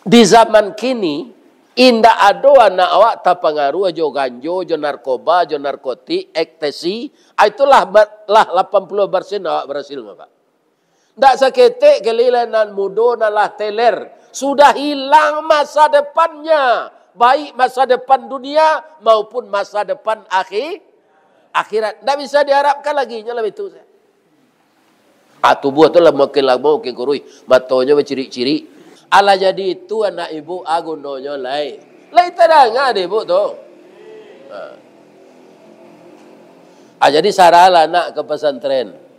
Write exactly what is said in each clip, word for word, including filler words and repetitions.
Di zaman kini, indak ado anak awak tapangaruah jo ganjo, jo narkoba, jo narkotik, ekstasi. Ah, itulah ba-, lah lapan puluah persen awak barasil, Bapak. Ndak saketek kali lah nan mudo, nan lah teler. Sudah hilang masa depannya, baik masa depan dunia maupun masa depan akhi-, akhirat. Ndak bisa diharapkan lagi, nyo lah itu. Ah, tubuah tu lah makin lamo makin kuruih, matonyo bacirik-cirik. Alah jadi itu anak ibu, ah, gunonyo lai. Lai tadanga dek ibu tu. Ha. Ah, jadi sarahlah anak ka pasantren.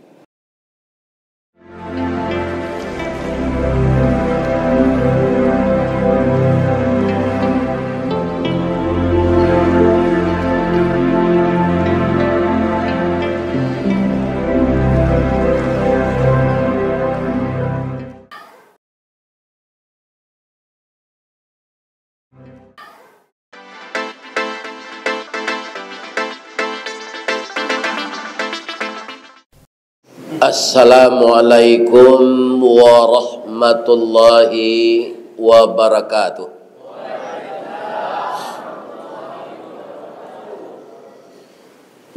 Assalamualaikum warahmatullahi wabarakatuh.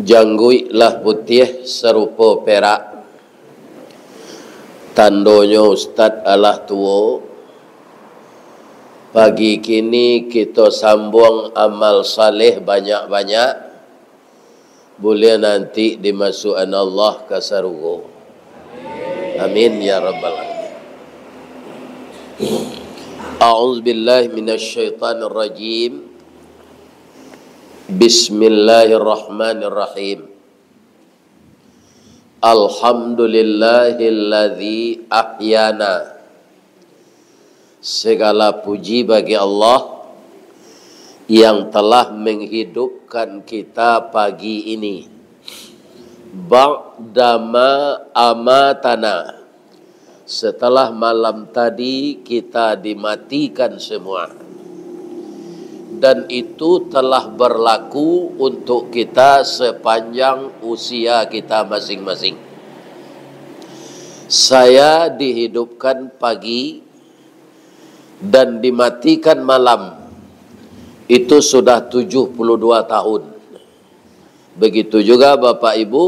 Jangguik lah putiah sarupo perak, tandonyo ustad alah tuo. Pagi kini kito sambuang amal saleh banyak-banyak, buliah nanti dimasuakan Allah ka sarugo. Amin ya rabbal alamin. A'udzubillahi minasyaitonirrajim. Bismillahirrahmanirrahim. Alhamdulillahilladzi ahyana. Segala puji bagi Allah yang telah menghidupkan kita pagi ini. Ba'dama amatana. Setelah malam tadi kita dimatikan semua. Dan itu telah berlaku untuk kita sepanjang usia kita masing-masing. Saya dihidupkan pagi dan dimatikan malam. Itu sudah tujuh puluh dua tahun. Begitu juga Bapak Ibu,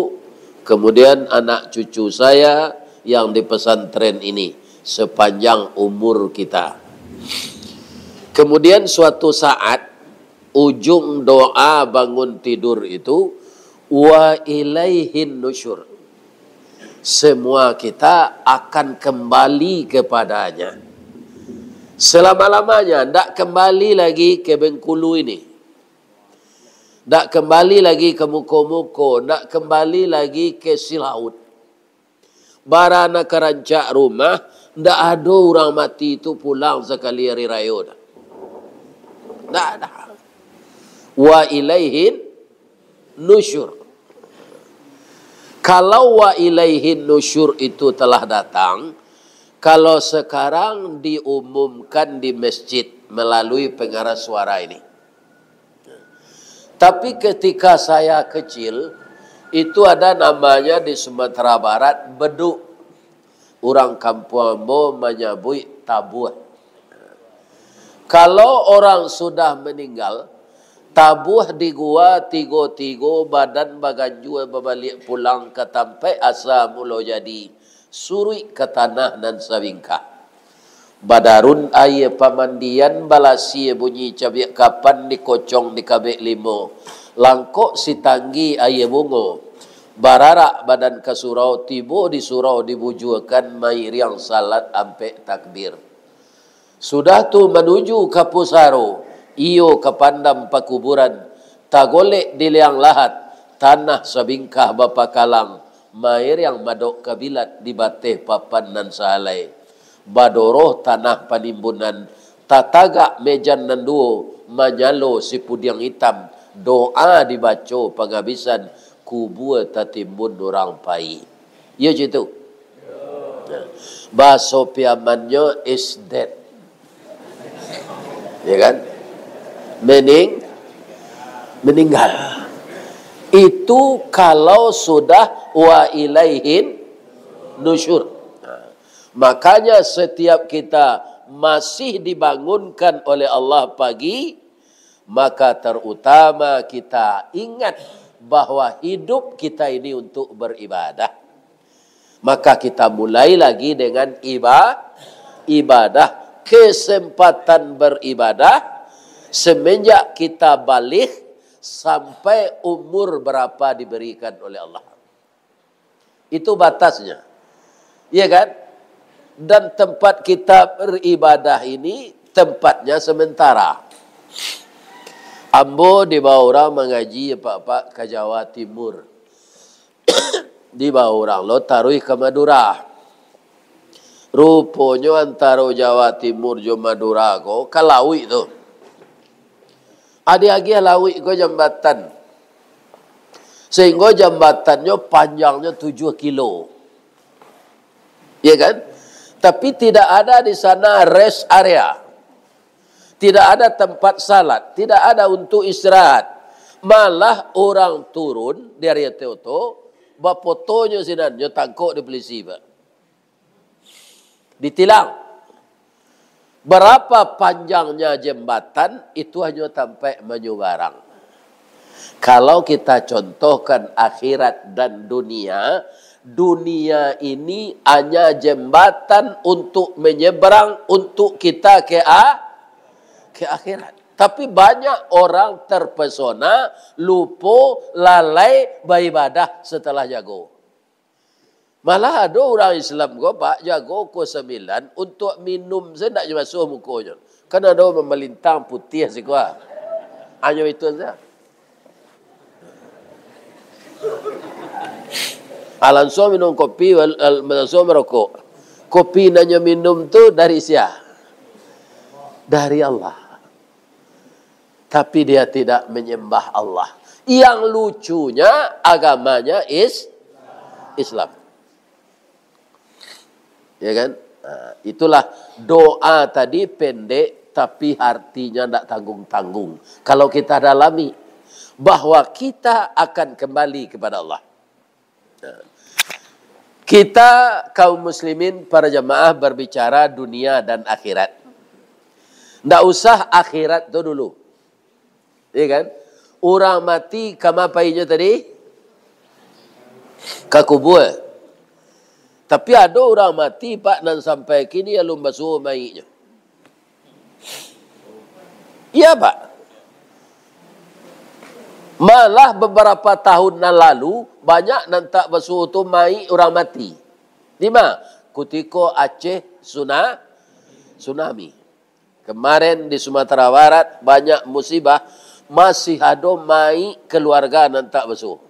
kemudian anak cucu saya yang di pesantren ini sepanjang umur kita. Kemudian suatu saat, ujung doa bangun tidur itu, "Wa ilaihin nusyur." Semua kita akan kembali kepada-Nya. Selama-lamanya, ndak kembali lagi ke Bengkulu ini. Ndak kembali lagi ke Muko-Muko, ndak kembali lagi ke Silaut. Bara nan ka rancak rumah, ndak ado urang mati tu pulang sakali ari rayo doh. Ndak ada. Wa ilaihin nusyur. Kalau wa ilaihin nusyur itu telah datang, kalau sekarang diumumkan di masjid melalui pengeras suara ini, tapi ketika saya kecil, itu ada namanya di Sumatera Barat, beduk. Urang kampuang ambo manyabuik tabuah. Kalau orang sudah meninggal, tabuah di gua tigo-tigo, badan baganjua babaliak pulang ka tampaik asa mulo jadi, suruik ka tanah nan sabingkah. Badarun aia pamandian, balasia bunyi cabiak kapan, dikocong dikabek limo, langkok sitanggi aia bungo, bararak badan ka surau, tibo di surau dibujuakan, mairiang salat ampek takbir. Sudah tu manuju ka pusaro, iyo ka pandam pakuburan, tagolek di liang lahat, tanah sabingkah bapakalang, mairiang madok kabilat di bateh papan nan sahalai. Badoroh tanah panimbunan, tatagak mejan nan duo, manyalo sipudiang itam, doa dibaco pangabisan, kubua tatimbun urang pai. Iyo cak itu. Nah, bahaso Piamannyo is dead. Ya kan? Mening-, meninggal. Itu kalau sudah wa ilaihin nusyur. Nah, makanya setiap kita masih dibangunkan oleh Allah pagi, maka terutama kita ingat bahwa hidup kita ini untuk beribadah. Maka kita mulai lagi dengan iba-, ibadah, kesempatan beribadah semenjak kita baligh sampai umur berapa diberikan oleh Allah. Itu batasnya. Iya kan? Dan tempat kita beribadah ini tempatnya sementara. Ambo dibawa urang mangaji, Pak-pak, ka Jawa Timur. Dibawa urang lo taruih ka Madura. Ruponyo antaro Jawa Timur jo Madura ko ka lauik tu. Diagiah lauik ko jambatan. Sehingga jambatannyo panjangnyo tujuh kilo. Ya kan? Tapi tidak ada di sana rest area. Tidak ada tempat salat, tidak ada untuk istirahat. Malah orang turun dari itu tu, bapotonyo sinan, nyo tangkok di polisi, Pak. Ditilang. Berapa panjangnya jembatan, itu hanyo tampek manyubarang. Kalau kita contohkan akhirat dan dunia, dunia ini hanya jembatan untuk menyeberang untuk kita ke a-, ke akhirat. Tapi banyak orang terpesona, lupo, lalai beribadah setelah jago. Malah ado urang Islam ko, Pak, jago ko sambilan, untuak minum sajo ndak basuah mukonyo. Kan ado mamalintang putiah siko, ah. Hanyo itu sajo. Ah, lansuang minum kopi, wal-, al-, lansuang marokok. Kopi nan nyo minum tu dari sia? Dari Allah. Tapi dia tidak menyembah Allah. Yang lucunya, agamanya is-, Islam. Ya kan? Nah, itulah doa tadi pendek, tapi artinya ndak tanggung-tanggung. Kalau kita dalami, bahwa kita akan kembali kepada Allah. Kita, kaum muslimin, para jamaah, berbicara dunia dan akhirat. Ndak usah akhirat tu dulu. Iya kan? Urang mati kama painyo tadi? Ka kubua. Tapi ado urang mati, Pak, nan sampai kini alun basuo mayiknyo. Iya, Pak. Malah beberapa tahun nan lalu, banyak nan tak basuo tu mayik urang mati. Di ma? Kutiko Aceh suna-, tsunami. Kemarin di Sumatera Barat banyak musibah, masih ado mayik keluarga nan tak basuo.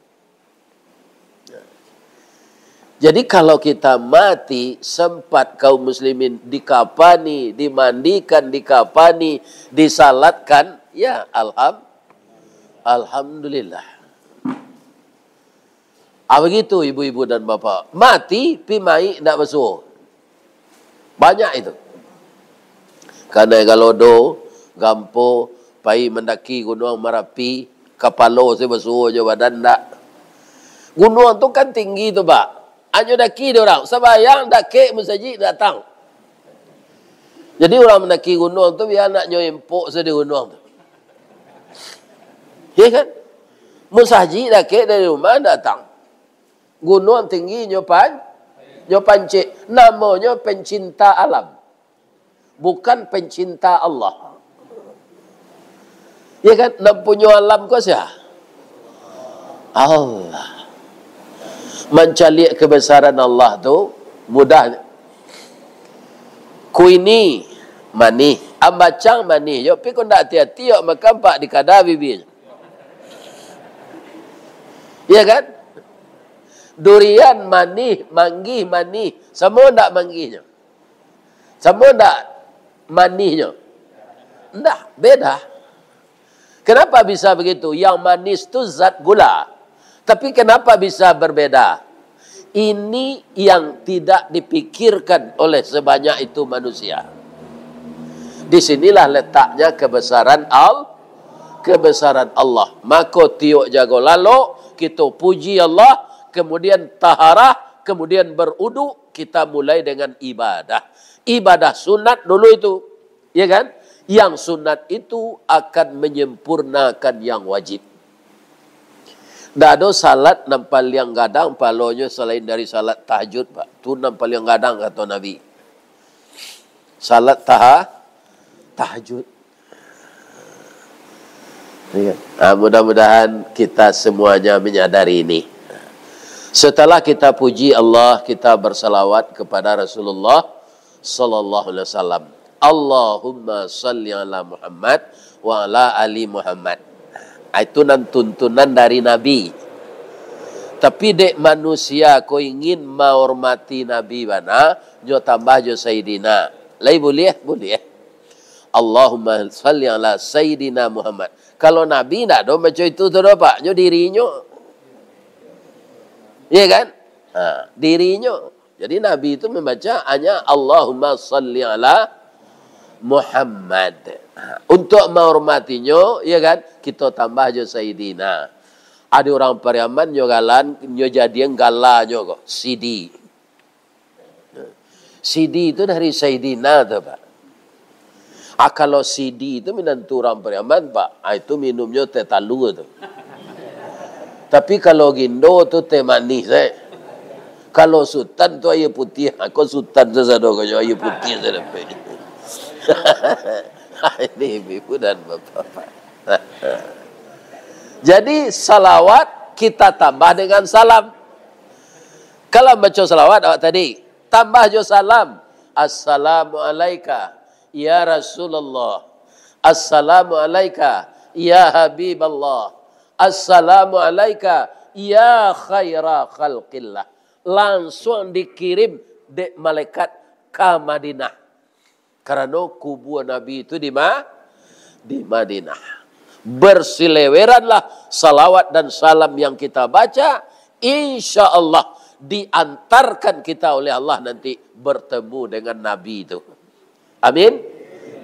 Jadi, kalau kita mati, sempat kaum muslimin dikapani, dimandikan, dikapani, disalatkan, ya, alham-, alhamdulillah. Ah, begitu, ibu-ibu dan bapak. Mati, pi mayik ndak basuo. Banyak itu. Kanai Galodo, Gampo, pai mandaki Gunuang Marapi, kapalo se basuo jo badan ndak. Gunuang tu kan tinggi tu, Pak. Anyo daki dek urang, sambayang dakek musajik datang. Jadi urang mandaki gunuang tu bia nak nyo empok se di gunuang tu. Ya kan? Musajik dakek dari rumah datang. Gunuang tinggi nyo pan-, nyo pancik. Namonyo pencinta alam. Bukan pencinta Allah. Ya kan? Nan punyo alam ko sia? Allah. Mancaliak kebesaran Allah tu mudah. Kuini manih, ambacang manih, yo, pi ko ndak ati-ati, yo, makan pak di kada bibinyo. Ya kan? Durian manih, manggih manih, samo ndak manggihnyo? Samo ndak manihnyo? Ndak, beda. Kenapa bisa begitu? Yang manis tu zat gula. Tapi kenapa bisa berbeda? Ini yang tidak dipikirkan oleh sebanyak itu manusia. Di sinilah letaknya kebesaran Al-, kebesaran Allah. Mako tiok jago lalok, kito puji Allah, kemudian taharah, kemudian berudu, kita mulai dengan ibadah. ibadah sunat dulu itu. Ya kan? Yang sunat itu akan menyempurnakan yang wajib. Ndak ado salat nan paliang gadang pahalonyo salain dari salat tahajud, Pak. Tu nan paliang gadang, kato Nabi. Salat taha-, tahajud. Ya. Ah, mudah-mudahan kita semuanya menyadari ini. Setelah kita puji Allah, kita bersalawat kepada Rasulullah sallallahu alaihi wasallam. Allahumma salli ala Muhammad wa ala ali Muhammad. Ah, itu nan tuntunan dari Nabi. Tapi dek manusia ko ingin mahormati Nabi bana, nyo tambah jo Sayyidina. Lai buliah? Buliah. Allahumma salli ala Sayyidina Muhammad. Kalau Nabi ndak ado macam itu tu doh, Pak. Nyo dirinyo. Iya kan? Ha, dirinyo. Jadi Nabi itu membaca hanya Allahumma salli ala Muhammad. Ha, untuk menghormatinyo, iya kan? Kita tambah jo Sayyidina. Ada orang Pariaman nyo galan, nyo jadian galanyo ko, sidi. Sidi itu dari Saidina tu, Pak. Ah, kalau sidi itu minantu urang Pariaman, Pak, ah, itu minumnyo teh talua tu. Tapi kalau gindo tu teh manih, eh. Kalau sutan tu aia putiah, ah, ko sutan sasado ko nyo aia putiah sadapek. Ini ibu dan bapak-bapak. Jadi, salawat kita tambah dengan salam. Kalau baco salawat awak tadi, tambah jo salam. "Assalamu alaika, ya Rasulullah. Assalamu alaika, ya Habiballah. Assalamu alaika, ya khaira khalqillah." Langsuang dikirim dek malaikat ka Madinah. Karano kubua Nabi itu di Ma-, di Madinah. Bersileweranlah salawat dan salam yang kita baca, insya Allah diantarkan kita oleh Allah nanti bertemu dengan Nabi itu. Amin.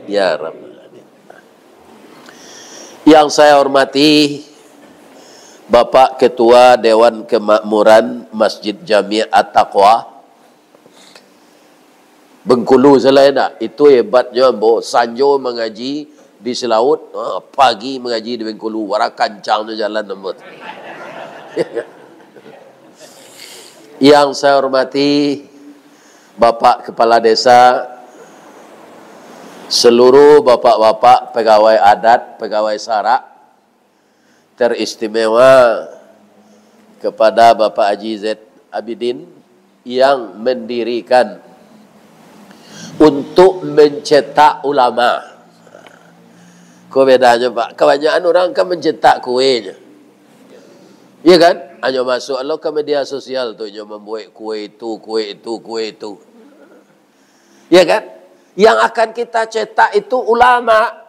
Ya Rabbal Alamin. Yang saya hormati Bapak Ketua Dewan Kemakmuran Masjid Jami At-Taqwa, Bengkulu, salah indak? Itu hebatnyo ambo. Sanjo mangaji di Silaut, ha, pagi mangaji di Bengkulu. Wara kancangnyo jalan ambo. Yang saya hormati Bapak Kepala Desa, seluruh bapak-bapak pegawai adat, pegawai sarak, teristimewa kepada Bapak Haji Zaid Abidin yang mendirikan untuk mencetak ulama. Ko bedanyo, Pak, kabanyakan urang kan mencetak kuenyo. Iya kan? Hanyo masuk lo ka media sosial tu, inyo mambuek kue itu, kue itu, kue itu. Iya kan? Yang akan kita cetak itu ulama.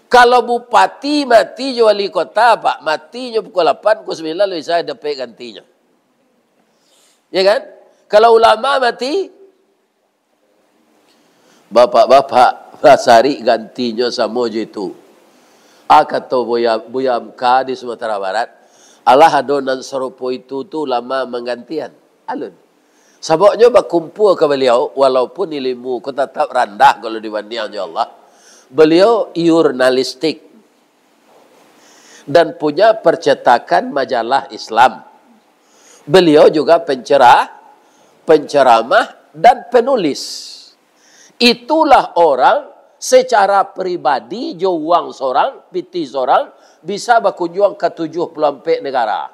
Kalau bupati mati jo wali kota, Pak, matinyo pukul lapan, pukul sambilan lah bisa dapek gantinyo. Ya kan? Kalau ulama mati, bapak-bapak basarik gantinyo samo jo itu. Ah, kato Buya, Buya Hamka di Sumatera Barat, "Alah ado nan sarupo itu tu ulama manggantian." Alun. Sababnyo bakumpua ka baliau, walaupun ilimu ko tatap randah kalau dibandiang jo Allah. Baliau jurnalistik dan punya percetakan majalah Islam. Baliau juga pencerah, penceramah, dan penulis. Itulah orang secara pribadi, jo uang sorang, pitih sorang, bisa bakunjuang ka tujuh puluah ampek negara.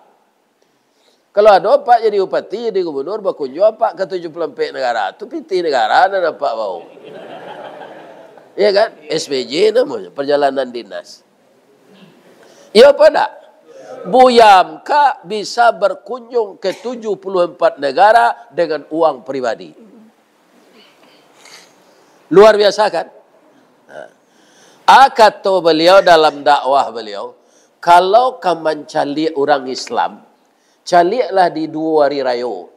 Kalau ado Apak jadi bupati, jadi gubernur, bakunjuang Apak ka tujuh puluah ampek negara, tu pitih negara nan Apak bao. Iya kan? S P J namonyo, perjalanan dinas. Iya apa ndak? Buya Hamka bisa berkunjung ke tujuh puluh empat negara dengan uang pribadi. Luar biasa kan? Nah. Ah, kato baliau dalam dakwah baliau, kalau ka mancaliak urang Islam, caliaklah di duo hari rayo.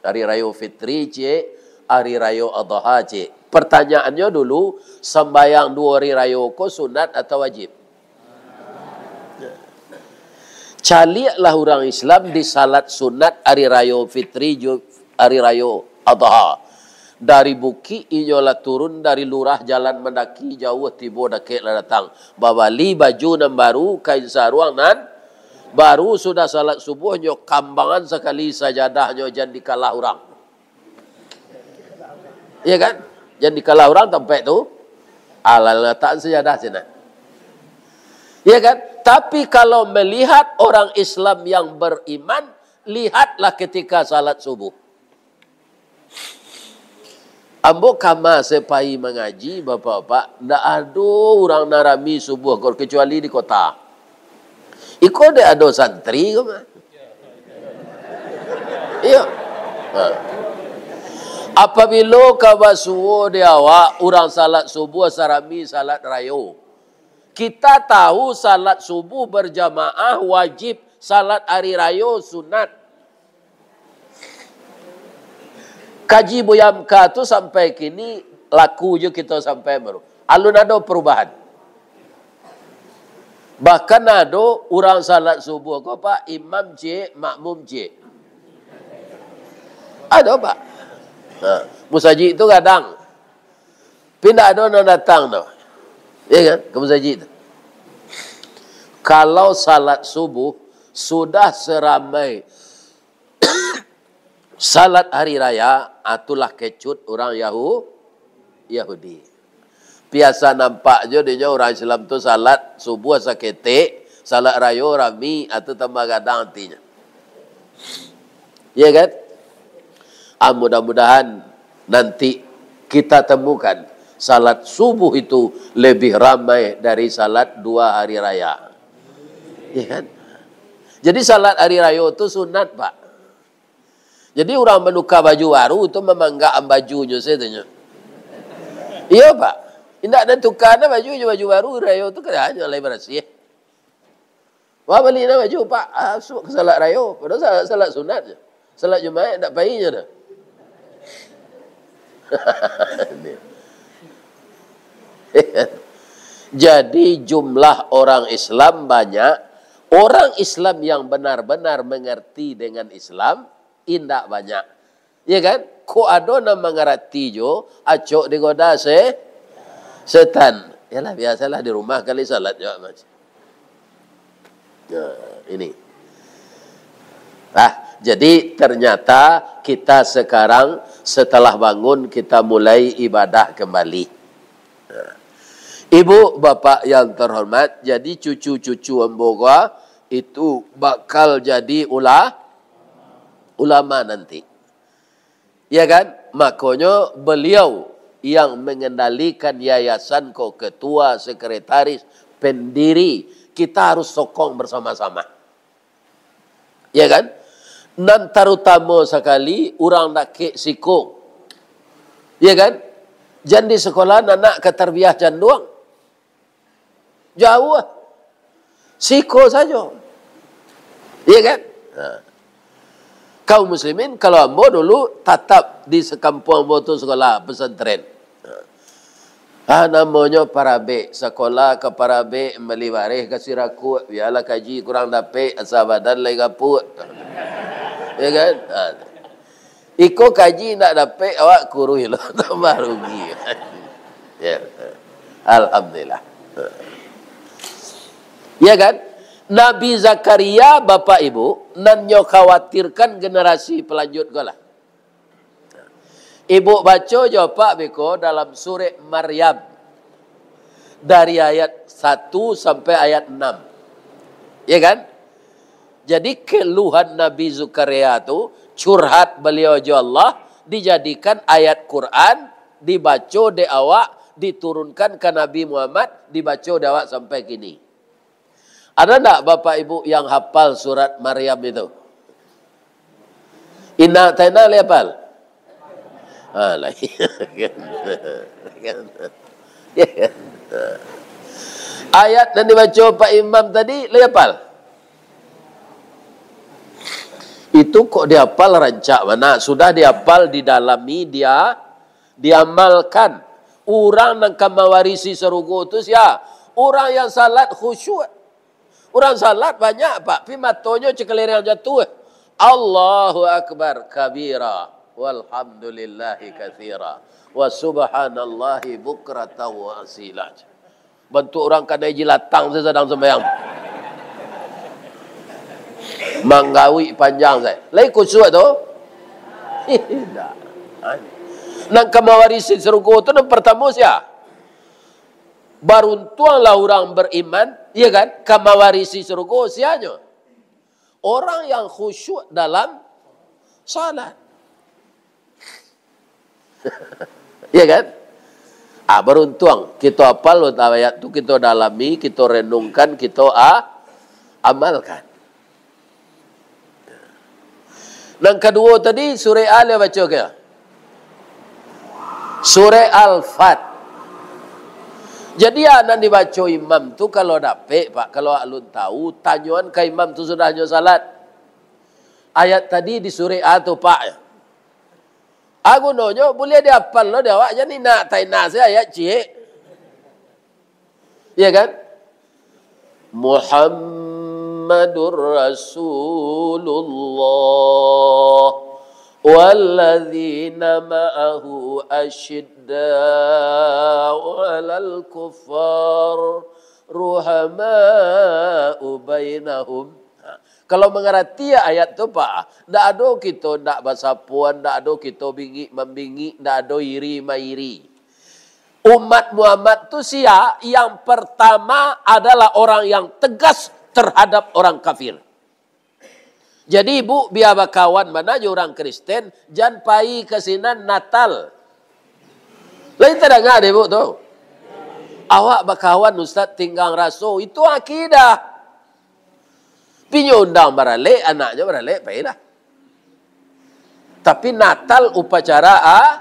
Hari Rayo Fitri ciek, Hari Rayo Adha ciek. Pertanyaannyo dulu, sambayang duo hari rayo ko sunat atau wajib? Caliaklah urang Islam di salat sunat Hari Rayo Fitri jo Hari Rayo Adha. Dari bukik inyo lah turun, dari lurah jalan mandaki, jauah tibo dakek lah datang. Babali baju nan baru, kain saruang nan baru, sudah salat subuh, nyo kambangan sakali sajadahnyo, jan dikalah urang. Iya kan? Jan dikalah urang tampek tu, alah latakan sajadah sinan. Iya kan? Tapi kalau melihat orang Islam yang beriman, lihatlah ketika salat subuh. Ambo kama se pai mangaji, bapak-bapak, ndak ado urang nan rami subuh ko, kecuali di kota. Iko dek ado santri ko mah. Iyo. Ha. Apabilo ka basuo di awak, urang salat subuh sarami salat rayo. Kita tahu salat subuh berjamaah wajib, salat hari rayo sunat. Kaji Buya M K tu sampai kini laku jo kito sampai baru. Alun ado perubahan. Bahkan ado urang salat subuh ko, Pak, imam ciek, makmum ciek. Ado, Pak. Ha, musajik tu gadang. Tapi ndak ado nan datang tu. Ya kan? Ka musajik tu. Kalau salat subuh sudah seramai salat hari raya, ah, tu lah kecut urang Yahu-, Yahudi. Biasa nampak jo dinyo urang Islam tu salat subuh saketek, salat rayo rami, ah, tu tambah gadang atinyo. Ya kan? Ah, mudah-mudahan nanti kita temukan salat subuh itu lebih ramai dari salat dua hari raya. Ya kan? Jadi salat hari rayo tu sunat, Pak. Jadi urang manuka baju baru tu mamanggakan bajunyo sajo tu nyo. Iyo, Pak. Indak nan tuka na baju jo baju baru, rayo tu kan hanyo lai barasiah. Wah, bali na baju, Pak. Ah, suok ka salat rayo. Padahal salat, salat sunat je. Salat Jumaik ndak pai nyo doh. Jadi, jumlah orang Islam banyak. Orang Islam yang benar-benar mengerti dengan Islam, indak banyak. Ya kan? Kok ado nan mangarati jo, acok digoda se-, setan. Yalah, biasalah di rumah kali salat jo macam. Nah, ini. Ah, jadi ternyata kita sekarang setelah bangun, kita mulai ibadah kembali. Nah. Ibu, bapak yang terhormat, jadi cucu-cucu ambo ko itu bakal jadi ula-, ulama nanti. Ya kan? Makonyo beliau yang mengendalikan yayasan ko, ketua, sekretaris, pendiri, kita harus sokong bersama-sama. Ya kan? Nan tarutamo sakali, urang dakek siko. Ya kan? Jan di sekolah anak ka tarbiyah canduang. Jauah. Siko sajo. Iya kan? Ha. Kaum muslimin, kalau ambo dulu tatap di sekampuang ambo tu sekolah pesantren. Ha. Ah, namonyo parabek, sekolah ka parabek, mali bareh ka sirakuak, bialah kaji kurang dapek, asa badan lai gapuak. Ya kan? Ha. Iko kaji indak dapek, awak kuruih lo, tambah rugi. Ya. Alhamdulillah. Ya kan? Nabi Zakaria, Bapak Ibu, nan nyo khawatirkan generasi pelanjut ko lah. Ibu baco jo Apak beko dalam surek Maryam, dari ayat satu sampai ayat enam. Ya kan? Jadi, keluhan Nabi Zakaria tu, curhat baliau jo Allah, dijadikan ayat Quran, dibaco dek awak, diturunkan ka Nabi Muhammad, dibaco dek awak sampai kini. Ada ndak Bapak Ibu yang hafal surat Maryam itu? Inna a'taina, lai hafal? Ah, lai. Ayat nan dibaco Pak Imam tadi, lai hafal? Itu kok dihafal rancak bana, sudah dihafal, didalami, dia, diamalkan. Urang nan ka mawarisi sarugo tu sia? Urang yang salat khusyuk. Urang salat banyak, Pak, pi matonyo cakalereng jatuah. Allahu Akbar kabira. Walhamdulillahi katsira. Wa subhanallahi bukratan wa asila. Bantuak urang kanai jilatang sajo sadang sambayang. Manggawik panjang sajo. Lai khusyuk tu? Indak. Nan ka mawarisi sarugo tu nan partamo sia? Baruntuanglah urang beriman, iya kan? Ka mawarisi sarugo sianyo? Orang yang khusyuk dalam salat. Iya kan? Ah, baruntuang. Kito apal ayat tu, kito dalami, kito renungkan, kito a-, amalkan. Nan kaduo tadi, surek a lai baco ka? Surek Al-Fat. Jadi, a nan dibaco imam tu, kalau dapek, Pak, kalau alun tahu, tanyoan ka imam tu sudahnyo salat. Ayat tadi di surek a tu, Pak. A gunonyo, buliah diapal lo di awak, jan inak taina se ayat ciek. Iya kan? Muhammadur Rasulullah walladzina ma'ahu asyidda'u 'alal kuffar ruhama'u bainahum. Ha, kalau mangarati ayat tu, Pak, ndak ado kito ndak basapoan, ndak ado kito bingik mambingik, ndak ado iri mairi. Umat Muhammad tu sia? Yang pertama adalah orang yang tegas terhadap orang kafir. Jadi, Ibu, bia bakawan bana jo urang Kristen, jan pai ka sinan Natal. Lai tadanga dek Ibu tu? Awak bakawan Ustaz tinggang raso, itu akidah. Pinyo undang baralek, anaknyo baralek, pailah. Tapi Natal upacara a-,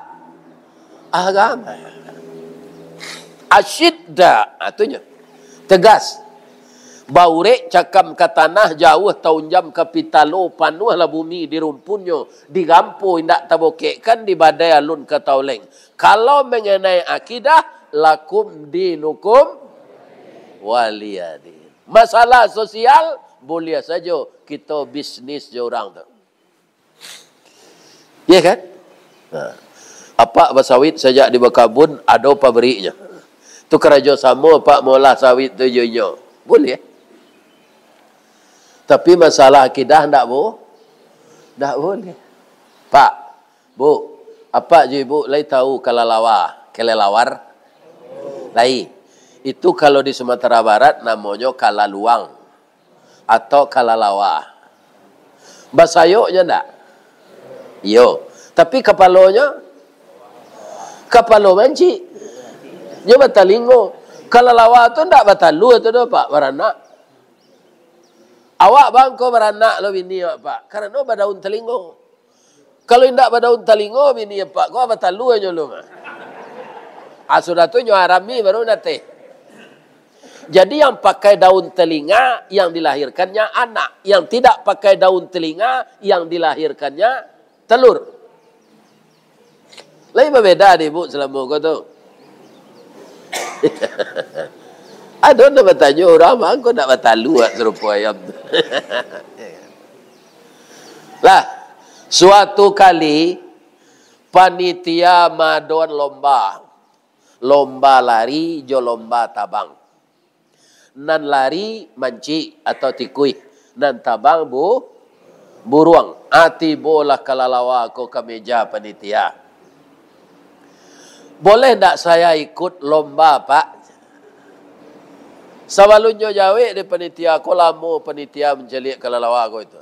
agama. Asyidda, ha, tu nyo. Tegas. Baurek cakam ka tanah, jauah taunjam ka pitalo, panuahlah bumi di rumpunnyo, digampo indak tabokekkan, di badai alun ka taoleng. Kalau mengenai akidah, lakum dinukum waliyadin. Masalah sosial, buliah sajo kito bisnis jo urang tu. Iya kan? Nah, apak basawit sajak di bakabun, ado pabriknyo. Tu karajo samo apak maolah sawit tu jo inyo. Buliah. Tapi masalah akidah ndak bu-, ndak buliah. Pak, Bu, apak jo ibu lai tahu kalalawa, kelelawar? Lai. Itu kalau di Sumatera Barat namonyo kalaluang atau kalalawa. Basayok nyo ndak? Iyo. Tapi kapalonyo? Kapalo mancik. Nyo batalingo. Kalalawa tu ndak batalua tu doh, Pak, baranak. Awak bangko baranak lo bini awak, Pak, karano badaun talingo. Kalau indak badaun talingo, bini apak ko batalua nyo lo mah. Ah, sudah tu nyo arami baru nateh. Jadi, yang pakai daun telinga, yang dilahirkannya anak. Yang tidak pakai daun telinga, yang dilahirkannya telur. Lai babeda dek ibu salamo ko tu? Ado nan batanyo, urang mangko ndak batalua sarupo ayam tu. Lah, suatu kali panitia maadoan lomba, lomba lari jo lomba tabang. Nan lari mancik atau tikuih, nan tabang bu-, buruang. Ah, tibolah kalalawa ko ka meja panitia. "Boleh ndak saya ikut lomba, Pak?" Sabalunnyo jawek dek panitia ko, lamo panitia mancaliak kalalawa ko itu.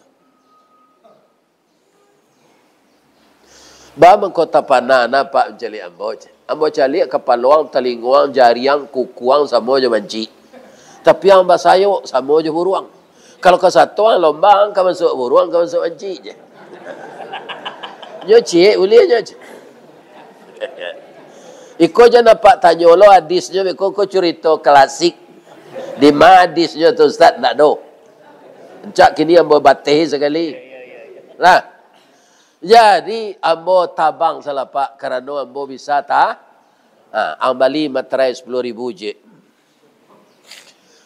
"Ba mangko tapana na, Pak, mancaliak ambo, ceh. Ambo caliak kapaloang, talingoang, jariang, kukuang, samo jo mancik. Tapi ang basayok, samo jo buruang. Kalau kasatoan lomba, ang ka masuak buruang, ka masuak mancik, ceh." Nyo ciek buliah nyo, ceh. Iko jan apak tanyo lo hadisnyo, beko ko curito klasik. Di ma hadisnyo tu, Ustaz? Ndak do. Rancak kini ambo bateh sakali. Lah. Jadi, ambo tabang salapak karano ambo bisa ta-, ha, ang bali materai sapuluah ribu ciek.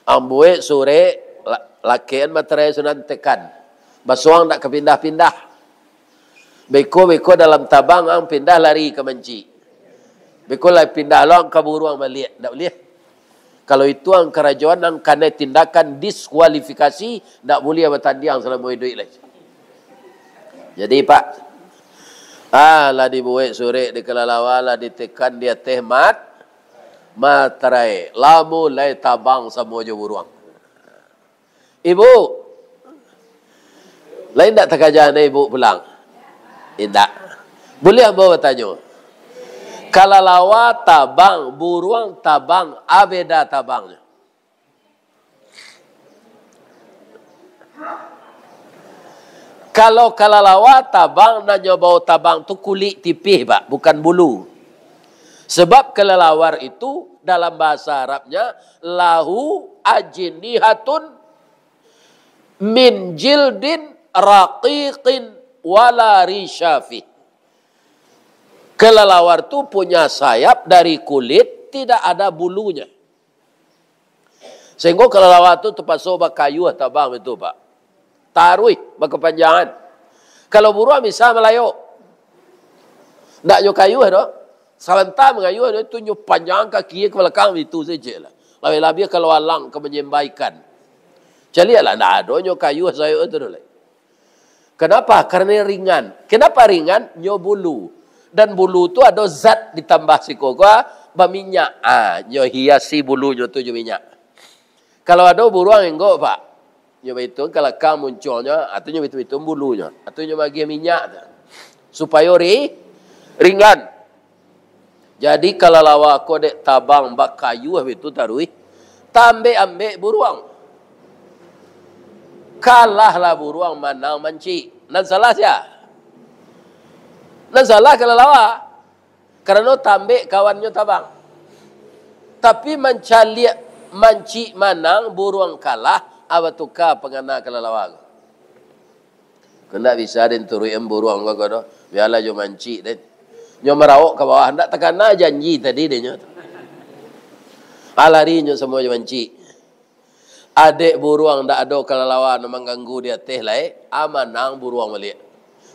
Ang buek surek, la-, lakekan materai sunan tekan. Basuang ndak kapindah-pindah. Beko-beko dalam tabang ang pindah lari ka mancik. Beko lah pindah lo ang ka buruang baliak. Ndak buliah. Kalau itu ang karajoan ang kanai tindakan diskualifikasi, ndak buliah batandiang salamo iduik lai. Jadi, Pak, ah, lah dibuek surek di kalalawa, lah ditekan di ateh mat-, materai. Lamo lai tabang samo jo buruang. Ibu, lain ndak takaja na ibu pulang? Indak. Buliah ambo batanyo? Kalalawa tabang, buruang tabang, a beda tabangnyo? Kalau kalalawa tabang, nan nyo bao tabang tu kulik tipih, Pak, bukan bulu. Sebab kalalawar itu dalam bahasa Arabnya lahu ajnihatun min jildin raqiqin wala risyafi. Kalalawar tu punya sayap dari kulit, tidak ada bulunya. Sehingga kalalawa tu terpaksa bakayuah tabang itu, Pak. Taruih bakapanjangan. Kalau buruang bisa malayok. Ndak nyo kayuah doh. Sabanta mangayuah doh, tu nyo panjang kaki ka balakang itu sajo lah. Labiah-labiah kalau alang ka manyemba ikan. Caliaklah, ndak ado nyo kayuah sayok tu doh lai. Kenapa? Karena ringan. Kenapa ringan? Nyo bulu. Dan bulu tu ado zat ditambah siko ko, baminyak. Ah, nyo hiasi bulunyo tu jo minyak. Kalau ado buruang enggok, Pak, nyo baitu kalakang muncuangnyo, atau nyo baitu-baitu bulunyo, atau nyo magiah minyak tu. Supayo ri-, ringan. Jadi, kalalawa ko dek tabang bakayuah baitu taruih, tambek-ambek buruang. Kalahlah buruang, manang mancik. Nan salah sia? Nan salah kalalawa. Karano tambek kawannyo tabang. Tapi mancaliak mancik manang, buruang kalah, a batuka pangana kalalawa ko. Ko ndak bisa den turuik buruang ko, ko doh. Bialah jo mancik den. Nyo marawok ka bawah, ndak takana janji tadi dek nyo tu. A lari nyo samo jo mancik. Adek buruang ndak ado kalalawa nan mangganggu di ateh lai, a manang buruang baliak.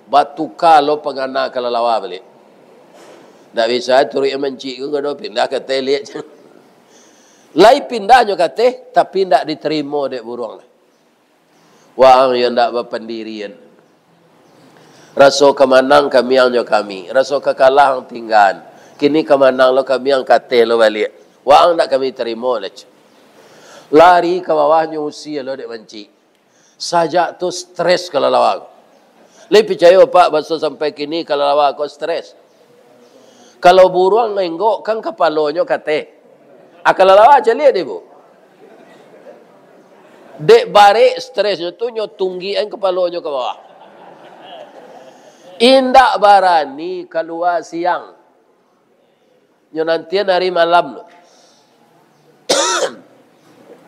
Batuka lo pangana kalalawa baliak. Ndak bisa turuik mancik ko, ko doh, pindah ka ateh liak. Lai pindah nyo ka ateh, tapi ndak ditarimo dek buruang lai. Waang yo ndak bapandirian. Raso ka manang kamiang nyo kami, raso ka kalah ang tinggaan. Kini ka manang lo kamiang ka ateh lo baliak. Waang ndak kami tarimo lah, ceh. Lari ka bawah nyo usia lo dek mancik. Sajak tu stres kalalawa. Lai picayo, Pak, baso sampai kini kalalawa ko stres. Kalau buruang enggok kan kapalonyo ka ateh. A kalalawa caliak dek ibu. Dek barek stresnyo tu nyo tunggikan kapalonyo ka bawah. Indak barani kalua siang. Nyo nantian ari malam tu.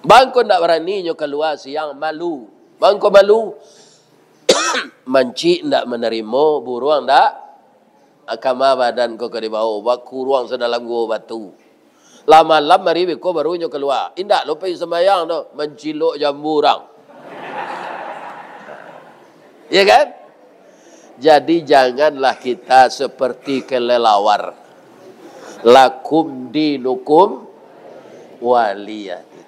Bangko ndak barani nyo kalua siang, malu. Bangko malu. Mancik ndak manarimo, buruang ndak. Kama badan ko ka dibawo, bakuruang sadalam guwo batu. Lah malam ari beko baru nyo kalua. Indak lo pai sumbayang doh, mancilok jambu urang. Ya kan? Jadi janganlah kita seperti kelelawar. Lakum dinukum waliyadin.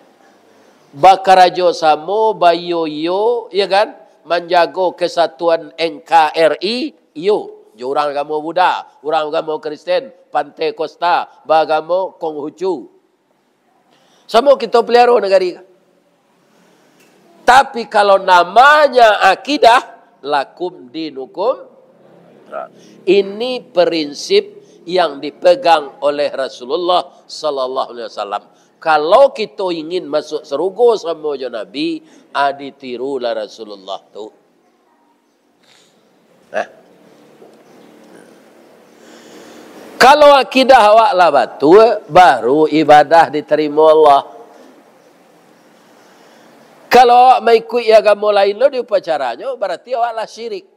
Bakarajo samo, baiyo-iyo, ya kan? Manjago kesatuan N K R I, iyo. Jo urang agamo Buddha, urang agamo Kristen, Pantai Kosta, baagamo Konghucu. Samo kito peliharo nagari ko. Tapi kalau namanya akidah, lakum dinukum. Nah, ini prinsip yang dipegang oleh Rasulullah sallallahu alaihi wasallam. Kalau kito ingin masuk sarugo samo jo Nabi, ah, ditirulah Rasulullah tu. Nah. Kalau akidah awak lah batua, baru ibadah ditarimo Allah. Kalau awak maikuik agamo lain lo di upacaranyo, bararti awak lah syirik.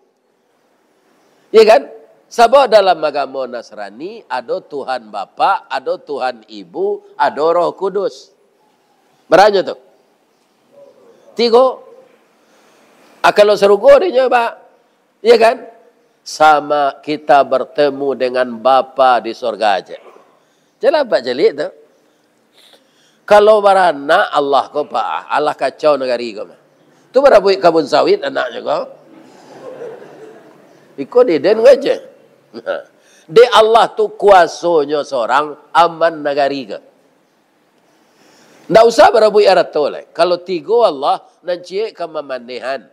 Ya kan? Sabab dalam agamo Nasrani, ado Tuhan Bapak, ado Tuhan Ibu, ado Roh Kudus. Baranyo tu? Tigo. Ah, kalau sarugo dinyo, Pak. Ya kan? sama kita bertemu dengan Bapa di sorga, cek. Jelas, Pak, jelik tu. Kalau baranak Allah ko, Pak, alah kacau nagari ko mah. Tu barabuik kabun sawit anaknyo ko. Iko di den ko aja. Dek Allah tu kuasonyo sorang aman nagari ko. Ndak usah barabuik arato lai. Kalau tigo Allah, nan ciek ka mamanehan.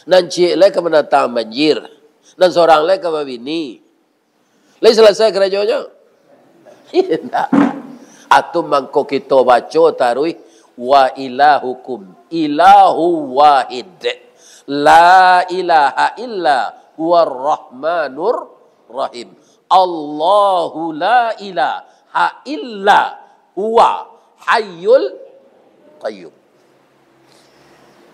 Nan ciek lai ka mandatang banjir. Nan sorang lai ka babini. Lai salasai karajonyo? Indak. Atu mangko kito baco taruih, "Wa ilahukum ilahu wahid. La ilaha illa huwa rahmanur rahim. Allahu la ilaha illa huwa hayyul qayyum."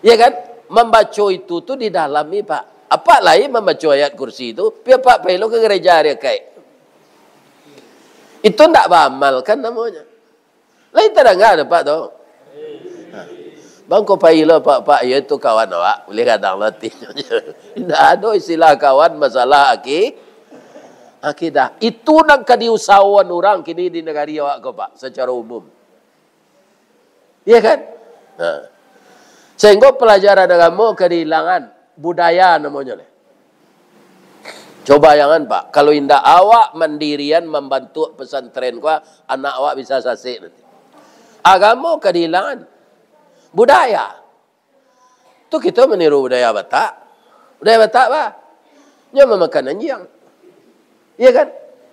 Ya kan? Mambaco itu tu didalami, Pak. Apak lai mambaco ayat kursi tu, pi apak pai lo ka gereja ari akaik. Itu ndak baamalkan namonyo. Lai tadanga dek apak tu? Nah. Bang, ko pai lo, Pak, Pak, iyo tu kawan awak. Buliah gadang lo atinyo. Indak ado istilah kawan masalah aki-, akidah. Itu nan ka diusahoan urang kini di nagari awak ko, Pak, sacaro umum. Iya kan? Nah. Sehinggo palajaran agamo ka diilangan, budaya namonyo leh. Coba jangan, Pak. Kalau indak awak mandirian mambantuak pesantren ko, anak awak bisa sasek nanti. Agamo ka diilangan. Budaya. Tu kito maniru budaya Batak. Budaya Batak, bah. Nyo mamakan anjiang. Iya kan?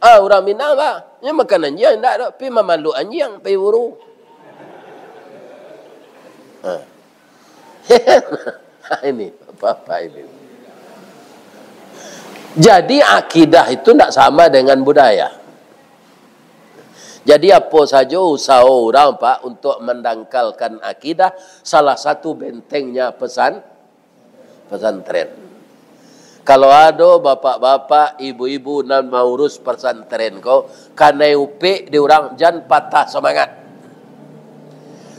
Ah, urang Minang, bah. Nyo makan anjiang, indak doh. Pi mamaluk anjiang, pi buru. Ah. Ini, apa-apa ini. Jadi, akidah itu ndak sama dengan budaya. Jadi, apo sajo usaho urang, Pak, untuk mandangkalkan akidah, salah satu bentengnya pesan-, pesantren. Kalau ado bapak-bapak, ibu-ibu nan maurus pesantren ko, kanai upek di urang, jan patah semangat.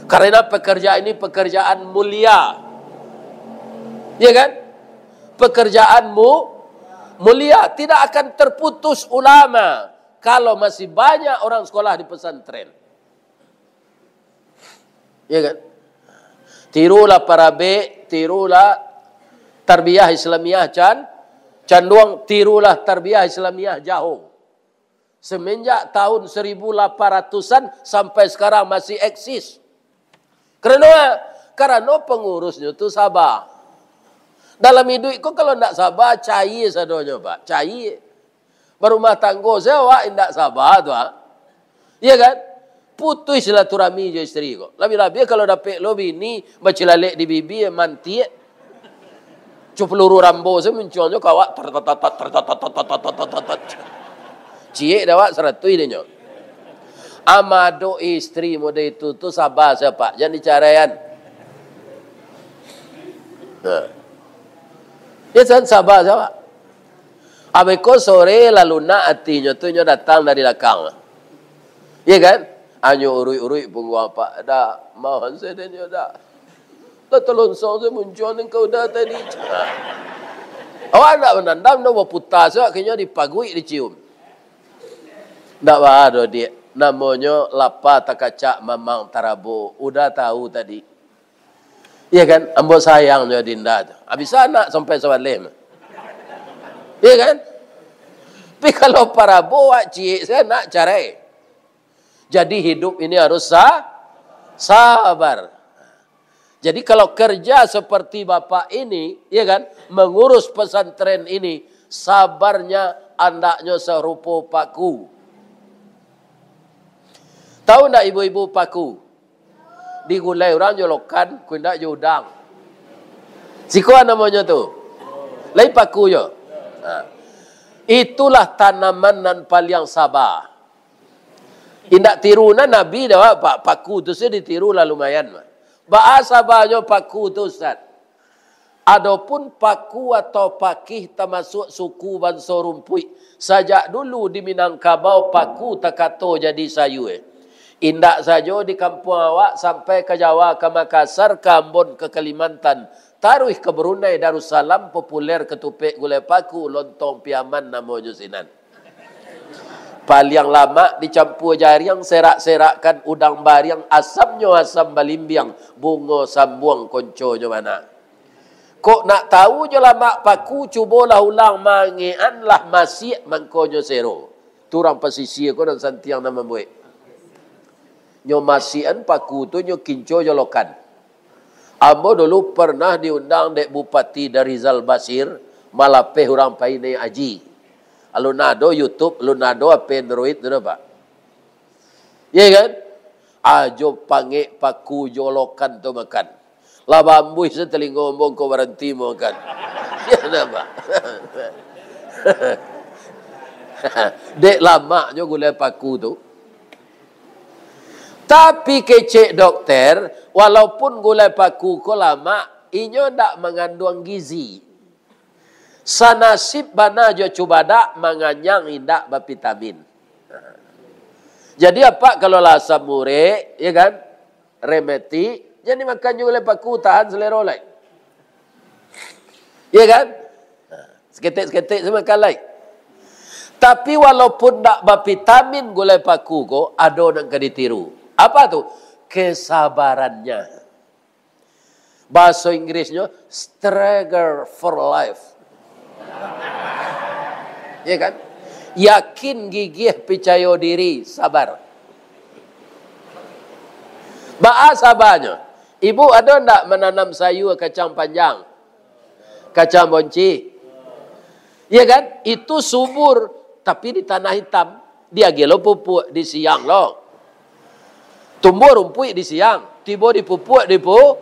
Karena pekerjaan ini pekerjaan mulia. Ya kan? Pekerjaan mu-, mulia. Tidak akan terputus ulama kalau masih banyak orang sekolah di pesantren. Ya kan? Tirulah parabek, tirulah tarbiyah Islamiah Can-, Canduang, tirulah tarbiyah Islamiah Jaho. Semenjak tahun seribu lapan ratusan sampai sekarang masih eksis. Karano, karano pangurusnyo tu saba. Dalam iduik ko kalau ndak saba, cair sadonyo, Pak. Cair. Barumah tanggo se awak indak saba tu, ah. Iya kan? Putuih silaturahmi jo isteri ko. Labiah-labiah kalau dapek lo bini bacilalek di bibia, mantiak. Cu peluru Rambo se muncuangnyo ka awak, tar, tar, tar, tar. Ciek dek awak saratuih dek nyo. Amadok isteri model itu tu saba se, Pak. Jan dicaraian. Nah. Ya kan, saba se, Pak. Abih ko sore lalu nak atinyo tu nyo datang dari lakang. Iya kan? Anyo uruik-uruik pungguang, Pak. Dak, maaf se dek nyo dak. Lah talonsong se muncuang nan ka uda tadi. Awak ndak manandam doh, baputa se, akhirnyo dipaguik, dicium. Ndak baa doh, Diak. Namonyo lapa takacak mamang tarabo. Uda tahu tadi. Iya kan? Ambo sayang jo dinda tu. Ah, bisa anak sampai sabaleh mah. Iya kan? Tapi kalau parabo, wak ciek se anak carai. Jadi, hidup ini harus sa-, sabar. Jadi, kalau kerja seperti bapak ini, ya kan, mengurus pesantren ini, sabarnya andaknyo sarupo paku. Tahu ndak ibu-ibu paku? Digulai urang jo lokan, ko indak jo udang. Siko namonyo tu. Lai paku jo. Nah. Itulah tanaman nan paliang saba. Indak tiru na Nabi dah, Pak. Paku tu se ditiru lah lumayan, Pak. Baa sabanyo paku tu, Ustaz? Adopun paku atau pakih tamasuak suku banso rumpuik. Sajak dulu di Minangkabau paku takato jadi sayua. Indak sajo di kampuang awak, sampai ka Jawa, ka Makassar, ka Ambon, ka Kalimantan, Taruih ka Brunei Darussalam, populer katupek gulai paku, lontong Piaman namonyo sinan. Paliang lamak dicampua jariang, serak-serakkan udang bariang, asamnyo asam balimbiang, bungo sambuang konconyo bana. Kok nak tahu jo lamak paku, cubolah ulang mangean lah masiak mangkonyo sero. Tu urang pasisia ko nan santiang nan mambuek. Nyo masiakan paku tu nyo kinco jo lokan. Ambo dulu pernah diundang dek Bupati Darizal Basir, malapeh urang pai naiak haji. Alun ado YouTube, alun ado H P Android tu doh, Pak. Iya kan? Ajo pangek paku jo lokan tu makan. Lah baambuih satalingo ambo ko baranti makan. Iya napa? Dek lamaknyo gulai paku tu. Tapi kecek dokter, walaupun gulai paku ko lamak, inyo ndak manganduang gizi. Sanasib bana jo cubadak, manganyang indak bapitamin. Jadi, apak kalau lah asam urek, ya kan, rematik, jan dimakan jo gulai paku, tahan selero lai. Ya kan? Saketek-saketek se makan lai. Tapi walaupun ndak bapitamin gulai paku ko, ado nan ka ditiru. Apa tu? Kesabarannya. Bahaso Inggrisnyo, struggle for life. Ya kan? Yakin, gigih, picayo diri, sabar. Baa sabanyo? Ibu ado ndak mananam sayua kacang panjang? Kacang bonci? Ya kan? Itu subur, tapi di tanah hitam. Diagiah lo pupuak di siang lo. Tumbuah rumpuik di siang, tibo di pupuak, di pu-,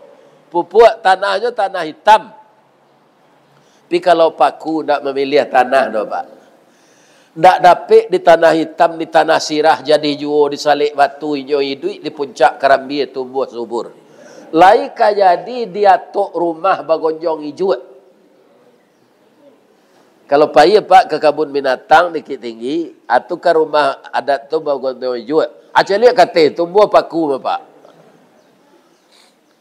pupuak, tanahnyo tanah hitam. Tapi kalau paku ndak mamiliah tanah doh, Pak. Ndak dapek di tanah hitam, di tanah sirah jadi juo, di salek batu inyo iduik, di puncak karambia tumbuah subur. Lai ka jadi di atok rumah bagonjong ijuak. Kalau pai apak ka kabun binatang Bukittinggi, atau ka rumah adat tu bagonjong ijuak. Acaliak kateh tumbuah paku, Pak.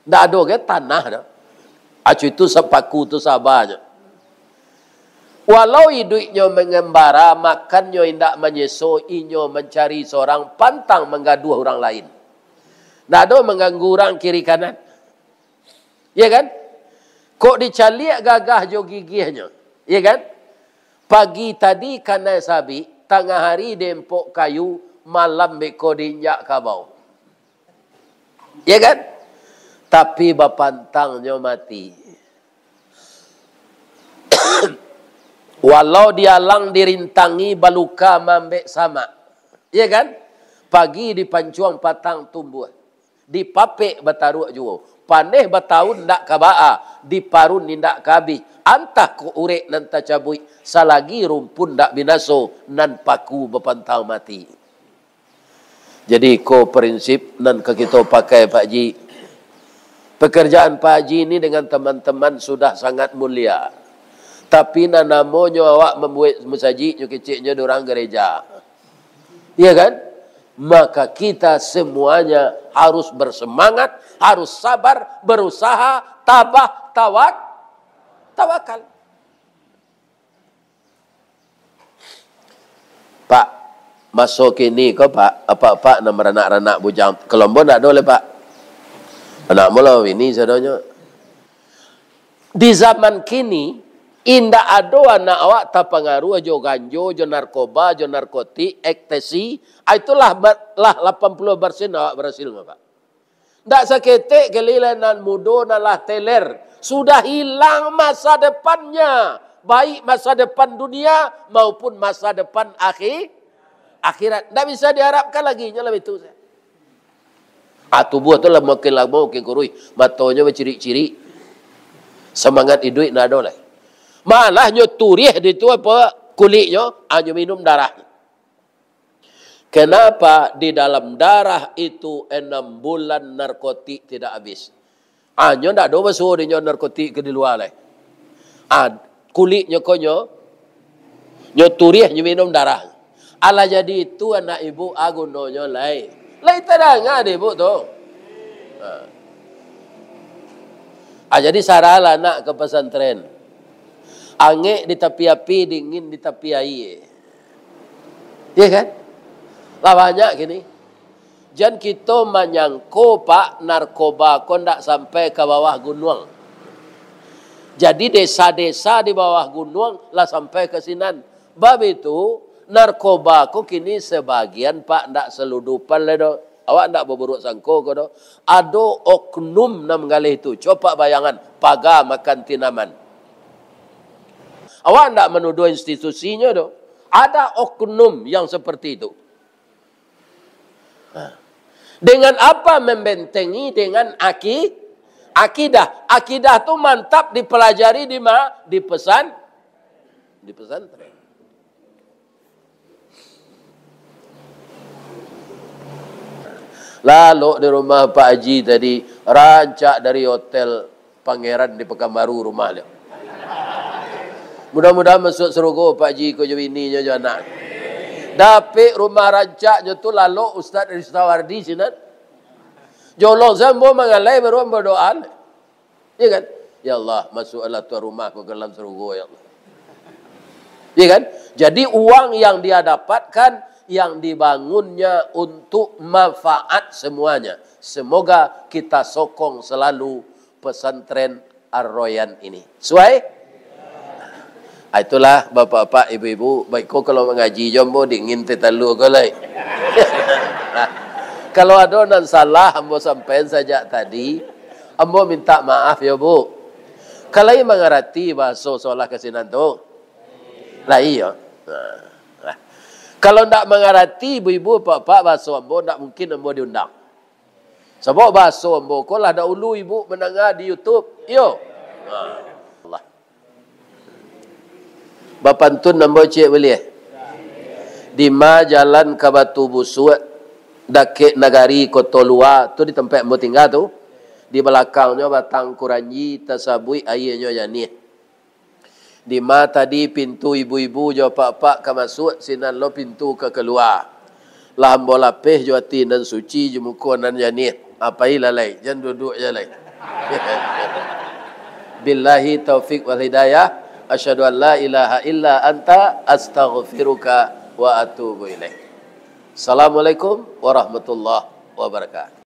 Ndak ado ge tanah doh. Acu itu sapaku tu sabanyo. Walau iduiknyo mangambara, makannyo indak manyeso, inyo mancari sorang, pantang manggaduah urang lain. Ndak ado mangganggu urang kiri kanan. Ya kan? Kok dicaliak gagah jo gigihnyo. Ya kan? Pagi tadi kanai sabik, tangah hari diempok kayu, malam beko diinjak kabau. Ya kan? Tapi bapantangnyo mati. Walau dialang dirintangi, baluka maambek samak. Ya kan? Pagi dipancuang, patang tumbuah. Dipapek bataruak juo. Paneh bataun ndak ka baa, diparun indak ka abih. Antah kok urek nan tacabuik, salagi rumpun ndak binaso, nan paku bapantang mati. Jadi, iko prinsip nan ka kito pakai, Pak Haji. Pekerjaan Pak Haji ni dengan teman-teman sudah sangat mulia. Tapi, nan namonyo awak mambuek musajik, nyo keceknyo di urang gereja. Iya kan? Maka, kita semuanya harus bersemangat, harus sabar, berusaha, tabah, tawak-, tawakal. Pak, maso kini ko, Pak, apak-apak nan baranak-ranak bujang, kalombo ndak ado lai, Pak? Anak mulo bini sadonyo. Di zaman kini, indak ado anak awak tapangaruah jo ganjo, jo narkoba, jo narkotik, ekstasi. Ah, itulah ba-, lah lapan puluah persen awak barasil, Pak. Ndak saketek kali lai nan mudo, nan lah teler. Sudah hilang masa depannya, baik masa depan dunia maupun masa depan akhi-, akhirat. Ndak bisa diharapkan lagi, nyo lah itu. Ah, tubuah tu lah makin lamo makin kuruih, matonyo bacirik-cirik. Samangat iduik ndak ado lai. Malah nyo turiah di tu apa, kuliknyo, ah, nyo minum darah. Kenapa di dalam darah itu enam bulan narkotik tidak habis? Ah, nyo ndak ado basuo dinyo narkotik ka di lua lai. Ah, kuliknyo ko nyo, nyo turiah, nyo minum darah. Alah jadi itu anak ibu, ah, gunonyo lai. Lai tadanga dek ibu tu. Ah. Ah, jadi saralah nak ka pasantren. Angek di tapi api, dingin di tapi aia. Iya kan? Lah banyak kini. Jan kito manyangko, Pak, narkoba ko ndak sampai ka bawah gunuang. Jadi desa-desa di bawah gunuang lah sampai ka sinan. Bab itu, narkoba ko kini sabagian, Pak, ndak saludupan lai doh. Awak ndak baburuak sangko ko doh. Ado oknum nan manggaleh tu. Copak bayangan, paga makan tinaman. Awak ndak manuduah institusinyo doh. Ada oknum yang seperti itu. Nah. Dengan apa membentengi? Dengan aki-, akidah. Akidah tu mantap dipelajari di ma-, di pesan-, di pesantren. Lalok di rumah Pak Haji tadi, rancak dari hotel Pangeran di Pekanbaru rumah dia. Mudah-mudahan masuak sarugo Pak Haji ko jo bininyo jo anak. Dapek rumah rancaknyo tu lalok Ustaz Ristawardi sinan. Jolong sambo mangalai baru ambo doa. Iya kan? Ya Allah, masuakkanlah tuan rumah ko ka dalam sarugo, ya Allah. Iya kan? Jadi uang yang dia dapatkan, yang dibangunnya untuk manfaat semuanya. Semoga kita sokong selalu pesantren Ar-Royan ini. Suai? Ah, itulah, bapak-bapak, ibu-ibu, baiko kalau mangaji jo ambo dingin teh talua ko lai. Kalau ado nan salah ambo sampaian sajak tadi, ambo minta maaf yo, Bu. Ka lai mangarati bahaso solah ka sinan tu? Lah iyo. Nah, nah. Kalau ndak mangarati ibu-ibu, bapak-bapak, bahaso ambo, ndak mungkin ambo diundang. Sabab bahaso ambo ko lah dahulu ibu mandanga di YouTube. Iyo. Nah. Allah. Bapantun ambo ciek buliah. Dima jalan ka Batu Busuak, dakek nagari Koto Lua, tu di tampek ambo tingga tu. Di balakangnyo batang kuranji, tasabuik aianyo janiah. Dima tadi pintu ibu-ibu jo apak-apak ka masuak, sinan lo pintu ka kalua. Lah ambo lapeh jo ati nan suci, jo muko nan janiah. Apai lah lai, jan duduak jo lai. Billahi taufik wal hidayah. Asyhadu an la ilaha illa anta, astaghfiruka wa atubu ilaik. Assalamualaikum warahmatullahi wabarakatuh.